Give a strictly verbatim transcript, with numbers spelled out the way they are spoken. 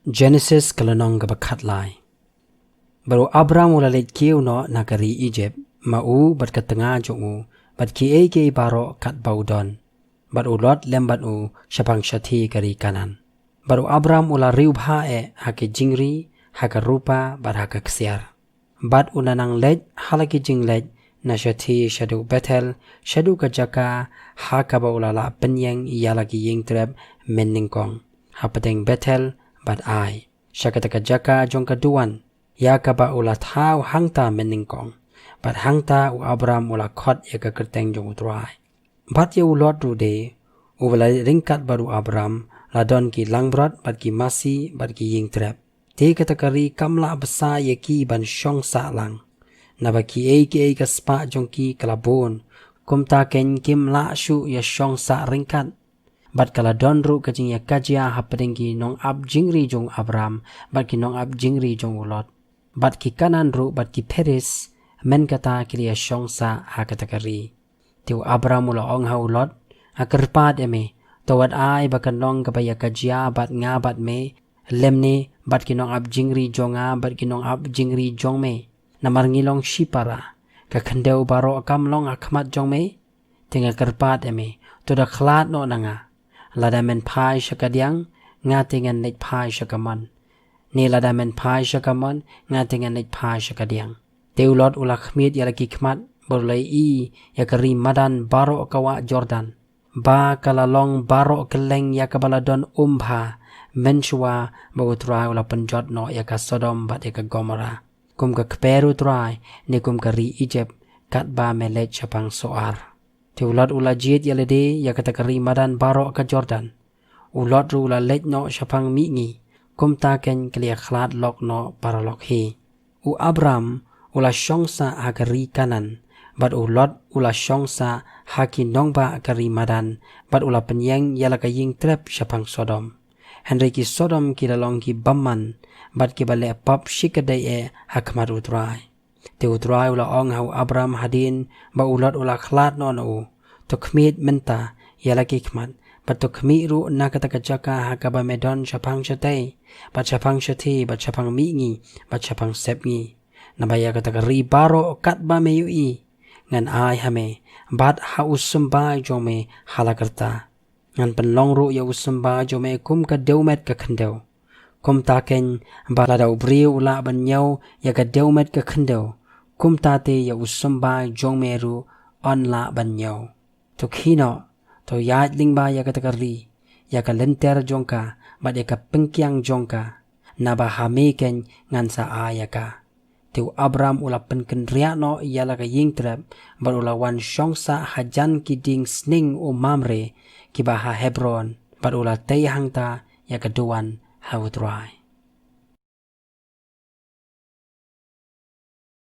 Genesis ka lynnong kaba khatlai. Bad u Abram u la leit kiew noh na ka ri Egypt, ma u bad ka tnga jong u, bad kiei kiei baroh katba u don. Bad u Lot lem bad u shaphang shathie ka ri Kanaan. Bad u Abram u la riewbha eh ha ki jingri, ha ka rupa bad ha ka ksiar. Bad u la nang leit ha la ki jingleit na shathie shaduh Bethel, shaduh ka jaka ha kaba u la lah pynïeng ïa la ki ïingtrep mynnyngkong, hapdeng Bethel bad Ai, sha kata ka jaka jong ka duwan, ïa kaba u la thaw hangta mynnyngkong. Bad hangta u Abram u la khot ïa ka kyrteng jong U Trai. Bad ïa u Lot ruh de, uba la leit ryngkat bad u Abram, la don ki langbrot bad ki masi bad ki ïingtrep. Te kata ka ri kam lah bsa ïa ki ban shong sah lang. Naba kiei kiei ka spah jong ki ka la bun, kumta keiñ kim lah shuh ïa shong sah ryngkat. Bad ka la don ruh ka jingïakajia hapdeng ki nongap jingri jong u Abram bad ki nongap jingri jong u Lot. Bad ki Kanaan ruh bad ki Pheris, mynta ki la ïa shong sah ha kata ka ri. Te u Abram u la ong ha u Lot, nga kyrpad ïa me, to wat ai ba ka long kaba ïakajia bad nga bad me, lymne bad ki nongap jingri jong nga bad ki nongap jingri jong me. Namar ngi long shipara, ka khyndew baroh kam long ha khmat jong me. Te nga kyrpad ïa me, to da khlad noh na nga. Lada men phai sha kadiang, nga te ngan leit phai sha kamon. Ne lada men phai sha kamon, nga te ngan leit phai sha kadiang. Te u Lot u la khmied ïa la ki khmat, bad u la ïohi ïa ka ri madan baroh ka wah Jordan, ba ka la long baroh kylleng ïa kaba la don um bha, mynshuwa ba U Trai u la pynjot noh ïa ka Sodom bad ïa ka Gomorrah, kum ka kper U Trai, ne kum ka ri Egypt, katba me leit shaphang Soar. Te u Lot u la jied ïa lade ïa kata ka ri madan baroh ka Jordan. U Lot ruh u la leit noh shaphang mihngi, kumta keiñ ka la ïa khlad lok noh paralok hi. U Abram u la shong sah ha ka ri Kanaan, bad u Lot u la shong sah ha ki nongbah ka ri madan, bad u la pynïeng ïa la ka ïingtrep shaphang Sodom. Hynrei ki Sodom ki la long ki bymman, bad kiba leh pop shikatdei eh ha khmat U Trai. Te U Trai u la ong ha u Abram hadien ba u Lot u la khlad noh na u, to khmied mynta ïa la ki khmat, bad to khmih ruh na kata ka jaka ha kaba me don shaphang shatei, bad shaphang shathie, bad shaphang mihngi, bad shaphang sepngi. Naba ïa kata ka ri baroh katba me ïohi, ngan ai ha me, bad ha u symbai jong me ha la karta. Ngan pynlong ruh ïa u symbai jong me kum ka dewmet ka khyndew. Kumta keiñ ba lada u briew u lah ban ñiew ïa ka dewmet ka khyndew, kumta te ïa u symbai jong me ruh un lah ban ñiew. To khie noh, to ïaid lyngba ïa kata ka ri, ïa ka lynter jong ka, bad ïa ka pynkiang jong ka, naba ha me keiñ ngan sa ai ïa ka. Te u Abram u la pynkynriah noh ïa la ka ïingtrep, bad u la wan shong sah hajan ki dieng sning u Mamre, kiba ha Hebron, bad u la tei hangta ïa ka duwan ha U Trai.